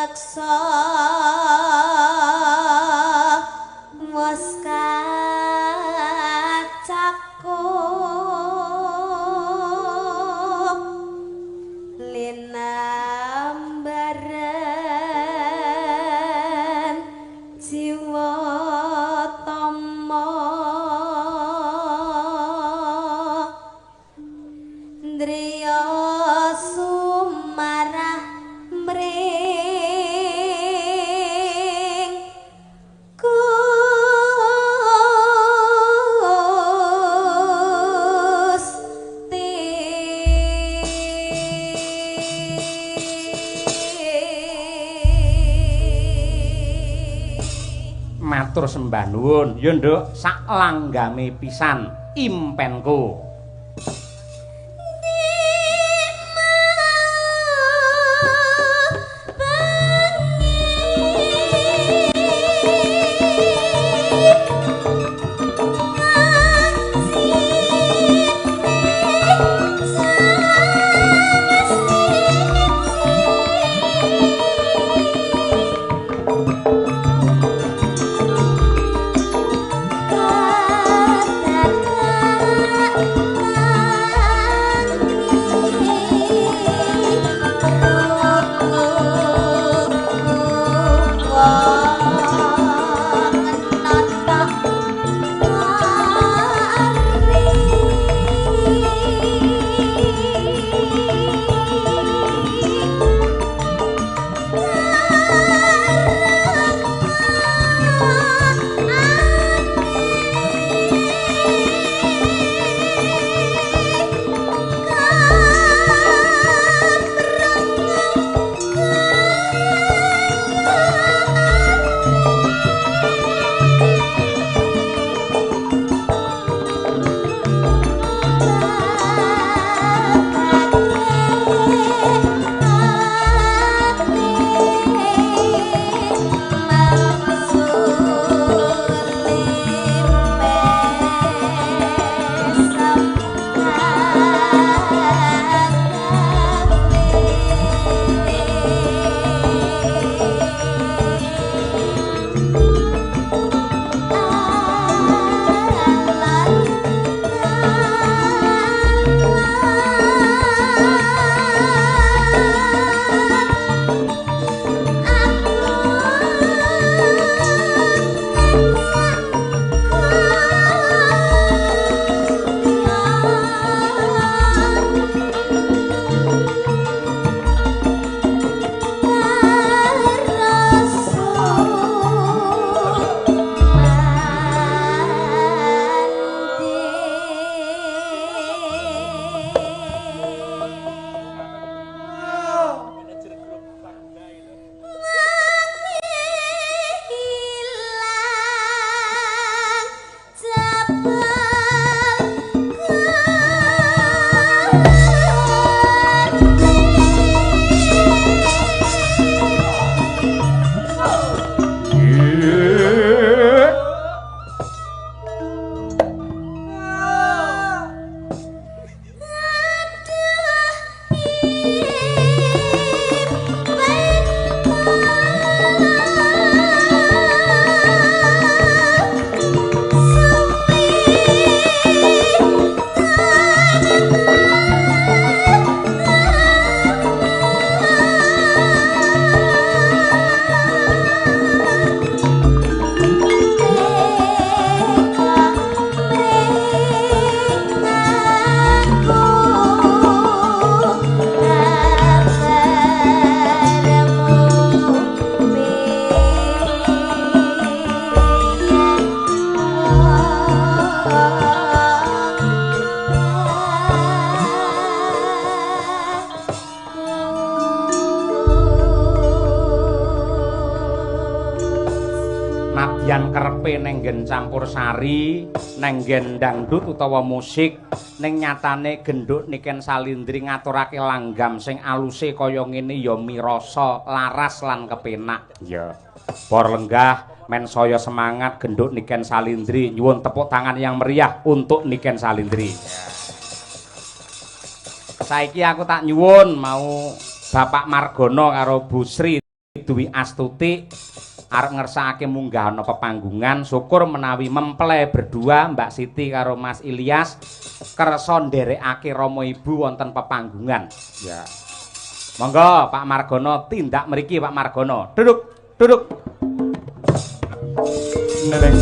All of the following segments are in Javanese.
Peksa wis kacakup linambaran jiwa tama ndriya sumarah mring Gusti. Matur sembah nuwun. Ya nduk, sak langgame pisan impenku. Nadyan kerepe neng nggen campur sari, neng nggen dangdut utawa musik, ning nyatane genduk Niken Salindri ngaturake langgam sing aluse kaya ngene ya mirasa laras lan kepenak. Ya. Bor lenggah men saya semangat genduk Niken Salindri. Nyuwun tepuk tangan yang meriah untuk Niken Salindri. Saiki aku tak nyuwun mau Bapak Margono karo Bu Sri Dwi Astuti arep ngersakake munggah ana pepanggungan. Syukur menawi mempelai berdua Mbak Siti karo Mas Ilyas kersa nderekake rama ibu wonten pepanggungan. Ya. Monggo Pak Margono tindak mriki Pak Margono. Duduk, duduk. Neneng.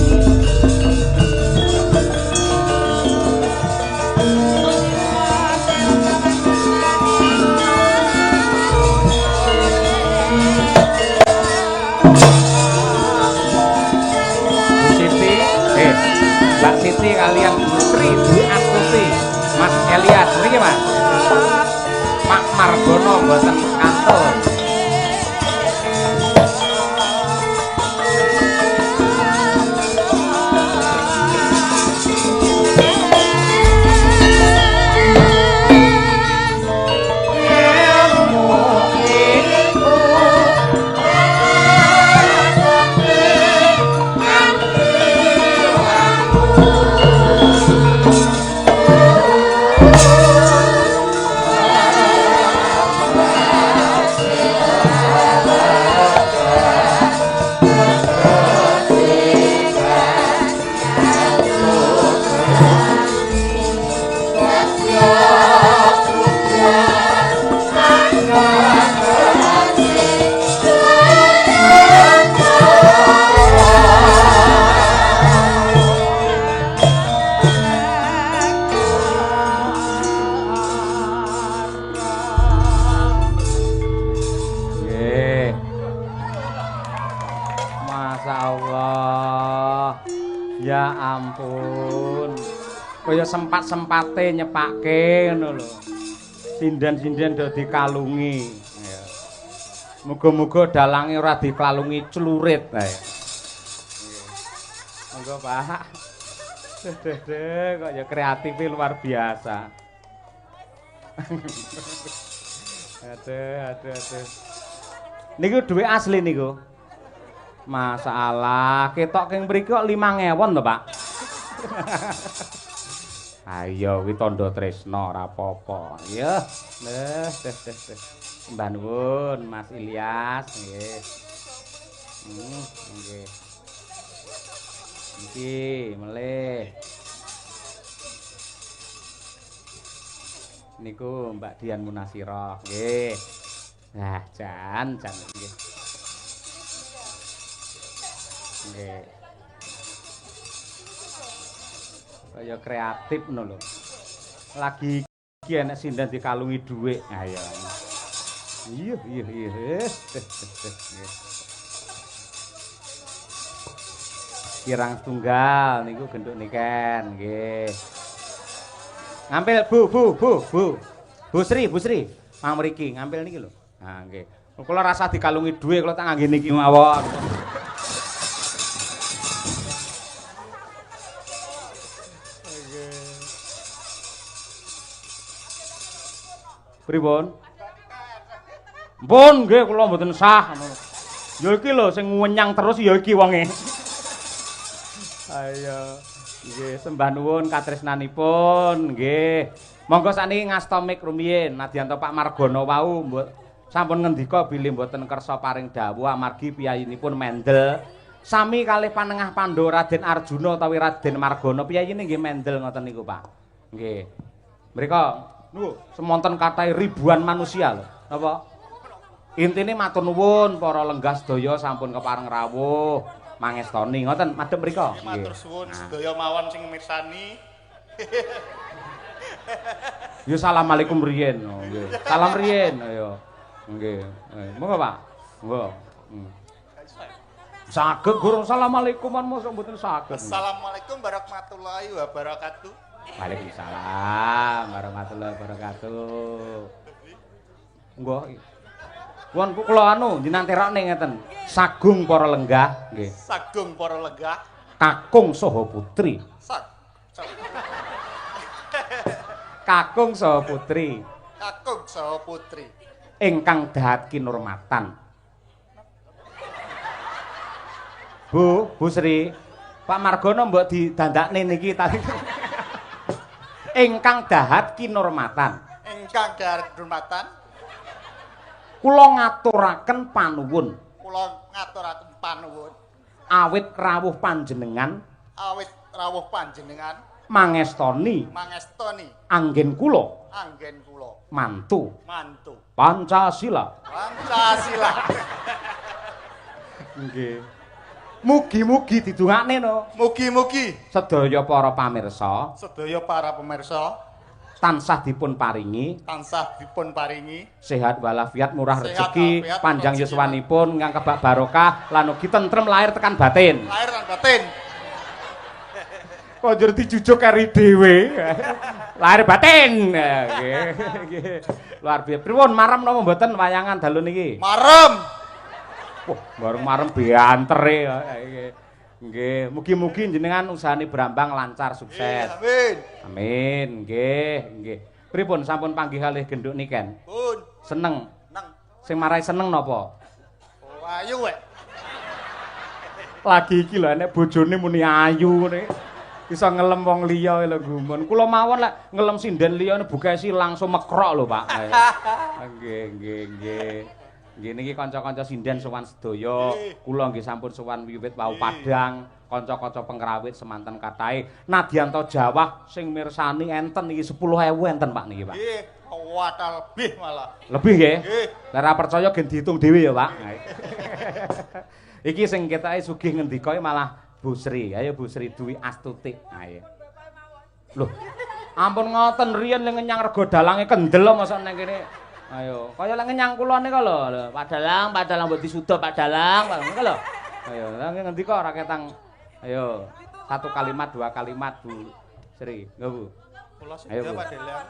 Bu Siti, Mbak Siti kalian Bu Sri Dwi Astuti, Mas Elias mriki Mas. Pak Margono mboten kantun. Nggih. Masya Allah. Ya ampun. Kaya sempat-sempate nyepake ngono lho. Sinden-sinden do dikalungi. Ya. Muga-muga dalange ora dikalungi clurit ae. Nggih. Monggo, Pak. Deh, deh, deh, kok ya kreatifnya luar biasa. Aduh, aduh, aduh. Niku dhuwit asli niku. Masalah, ketok king mriki kok 5000 to, Pak. Ayo kuwi tandha tresna ora apa-apa. Ya. Deh, deh, deh, deh. Mbah nuwun Mas Ilyas nggih. Nggih. Iki melih. Niku Mbak Dian Munasirah nggih. Nah, jan jan nggih. Nggih. Kaya kreatif ngono lho. Lagi iki enek sinden dikalungi dhuwit. Ayo. Iya, iya, iya. Nggih. Kirang setunggal niku genduk niken nggih. Ngampil Bu, Bu, Bu, Bu. Bu Sri, Bu Sri. Mang mriki ngampil niki lho. Ha nggih. Kula rasa dikalungi dhuwit kula tak ngangge niki mawon. Pripun? Mpun nggih kula mboten sah. Ya iki lho sing wenyang terus ya iki wonge. Ayo. Nggih, sembah nuwun katresnanipun nggih. Monggo sakniki ngasta mik rumiyin nadyan to Pak Margono wau sampun ngendika bilih mboten kersa paring dawuh amargi piyayinipun mendel. Sami kalih panengah Pandhawa Raden Arjuna utawi Raden Margono piyayine nggih mendel ngoten niku Pak. Nggih. Mriko niku semonten kathah ribuan manusia lho. Napa? Intine matur nuwun para lenggah sedaya sampun kepareng rawuh mangestoni ngoten madhep mriko. Matur suwun sedaya mawon sing mirsani. Ya assalamualaikum riyen. Oh, nggih. Salam riyen ayo. Nggih. Monggo Pak. Monggo. Saged guru assalamualaikum mosok mboten saged. Assalamualaikum warahmatullahi wabarakatuh. Waalaikumsalam warahmatullahi wabarakatuh. Monggo. Won kula anu jenengan terokne ngeten. Sagung para lenggah nggih. Sagung para lenggah. Kakung saha putri. Kakung saha putri. Kakung saha putri. Ingkang dahat kinurmatan. Bu, Bu Sri, Pak Margono mbok didandakne niki ta. Ingkang dahat kinurmatan. Ingkang dahat kinurmatan. Kula ngaturaken panuwun. Kula ngaturaken panuwun. Awit rawuh panjenengan. Awit rawuh panjenengan. Mangestoni. Mangestoni. Anggen kula. Anggen kula. Mantu. Mantu. Pancasila. Pancasila. Nggih. Mugi-mugi didongakne no. Mugi-mugi sedaya para pamirsa, sedaya para pemirsa tansah dipun paringi, tansah dipun paringi sehat walafiat, murah rezeki, panjang yuswanipun, ingkang kebak barokah lan ugi tentrem lahir tekan batin. Lahir lan batin. Kok njur dijujuk keri dhewe. Lahir batin. Nggih. Nggih. Luar biasa. Pripun marem napa mboten wayangan dalu niki? Marem. Wah, bareng marem biantere. Nggih, mugi-mugi jenengan usahane Brambang lancar sukses. Amin. Amin. Nggih, nggih. Pripun sampun panggih kalih genduk niken? Pun. Seneng. Seneng. Sing marai seneng napa? Oh, ayu wek. Lagi iki lho enek bojone muni ayu ngene. Bisa ngelem wong liya lho gumun. Kula mawon lek ngelem sinden liya bukesi langsung mekrok lho, Pak. Nggih, nggih, nggih. Nggih niki kanca-kanca sinden sowan sedaya, kula nggih sampun sowan wiwit wau padhang, kanca-kanca pengrawit semanten kathahe. Nadyanto Jawah sing mirsani enten niki 10.000 enten Pak niki, Pak. Nggih, watal lebih malah. Lebih nggih? Nggih. Lah ora percaya gen diitung dhewe ya, Pak. Iki sing ketoke sugih ngendika malah Bu Sri. Ayo Bu Sri Dwi Astuti. Ayo. Loh, ampun ngoten riyen le ngenyang rega dalange kendel mosok nang kene. Ayo, kaya lek ngenyang kula nika lho. Pak Dalang, Pak Dalang mbok disuda Pak Dalang, ngono lho. Ayo, lha ngendika ora ketang. Ayo, satu kalimat, dua kalimat Bu Sri. Nggih, Bu. Kula sedaya Pak Dalang.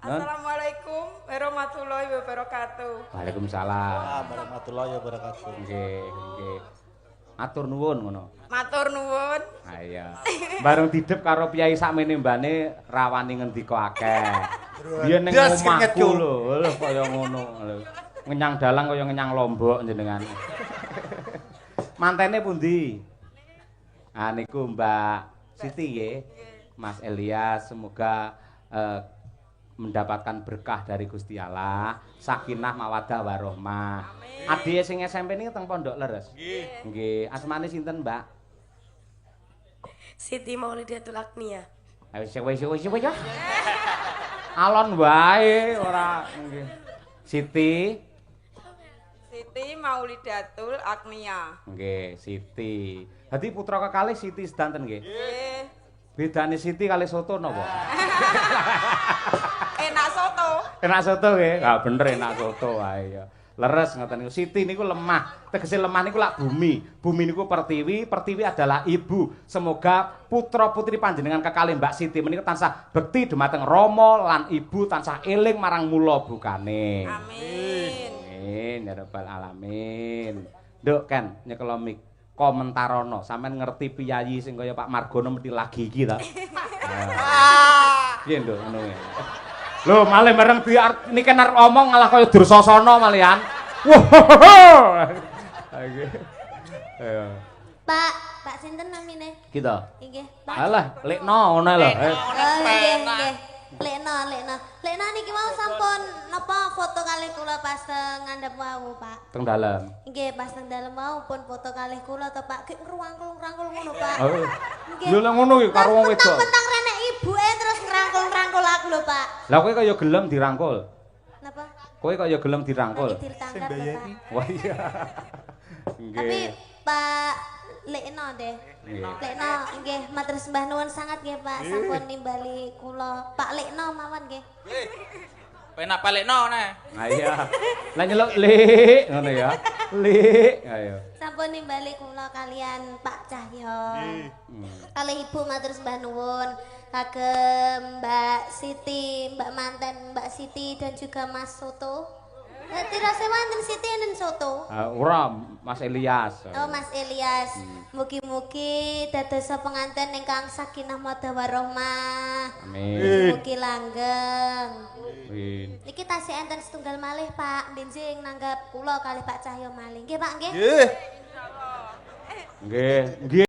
Assalamualaikum warahmatullahi wabarakatuh. Waalaikumsalam warahmatullahi wabarakatuh. Nggih, nggih. Matur nuwun ngono. Matur nuwun. Ha iya. Bareng didep karo piyai sakmene mbane rawani ngendika akeh. Biyen ning omahku lho, lho kaya ngono lho. Ngenyang dalang kaya ngenyang lombok jenengan. Mantene pundi? Ah niku Mbak Siti nggih. Mas Elias semoga mendapatkan berkah dari Gusti Allah, sakinah mawaddah warahmah. Adike sing SMP niki teng Pondok Leres. Nggih. Nggih, asmane sinten, Mbak? Siti Maulidatul Agnia. Ayo wis wis wis. Alon wae ora nggih. Siti Siti Maulidatul Agnia. Nggih, Siti. Dadi putra kekalih Siti sedanten nggih. Nggih. Bedane Siti kali soto napa? Enak soto. Enak soto nggih. Ha bener enak soto wae ya. Leres ngoten niku. Siti niku lemah. Tegese lemah niku lak bumi. Bumi niku pertiwi, pertiwi adalah ibu. Semoga putra-putri panjenengan kekalih Mbak Siti menika tansah bekti dumateng Rama lan ibu tansah eling marang mula bukane. Amin. Amin ya rabbal alamin. Nduk Ken nyekelo mik komentarono. Sampeyan ngerti piyayi sing kaya Pak Margono mesti lagi iki ta? Piye nduk ngono kuwi? Lho, malih mereng niki arep omong malah kaya Dursasana malian. Wah. Ayo. Pak, Pak sinten namine? Kita. Nggih, Pak. Alah, lekno ngono lho. Nggih, nggih. Lekno, lekno. Lekno niki mau sampun napa foto kalih kula pas teng ngandhap wau, Pak. Teng dalem. Nggih, pas teng dalem wau pun foto kalih kula to, Pak. Gek ngrangkul-ngrangkul ngono, Pak. Nggih. Lho lek ngono iki karo wong wedok. Mentang-mentang rene ibuke terus ngrangkul-ngrangkul aku lho, Pak. Lah kowe kaya gelem dirangkul. Napa? Kowe kaya gelem dirangkul. Sing bayari. Wah iya. Nggih. Tapi Pak Lekno deh. Lekno nggih matur sembah nuwun sangat nggih Pak sampun nimbali kula. Pak Lekno mawon nggih. Nggih. Penak Pak Lekno neh. Ha iya. Lah nyeluk Lik ngono ya. Lik ayo. Sampun nimbali kula kalian Pak Cahyo. Nggih. Kalih Ibu matur sembah nuwun kagem Mbak Siti, Mbak manten Mbak Siti dan juga Mas Soto. Tirase wonten Siti enten Soto. Ora, Mas Elias. Oh, Mas Elias. Mugi-mugi dados penganten ingkang sakinah mawaddah warahmah. Amin. Mugi langgeng. Amin. Niki tasih enten setunggal malih, Pak. Benjing nanggap kula kalih Pak Cahyo malih. Nggih, Pak, nggih. Nggih. Nggih. Nggih.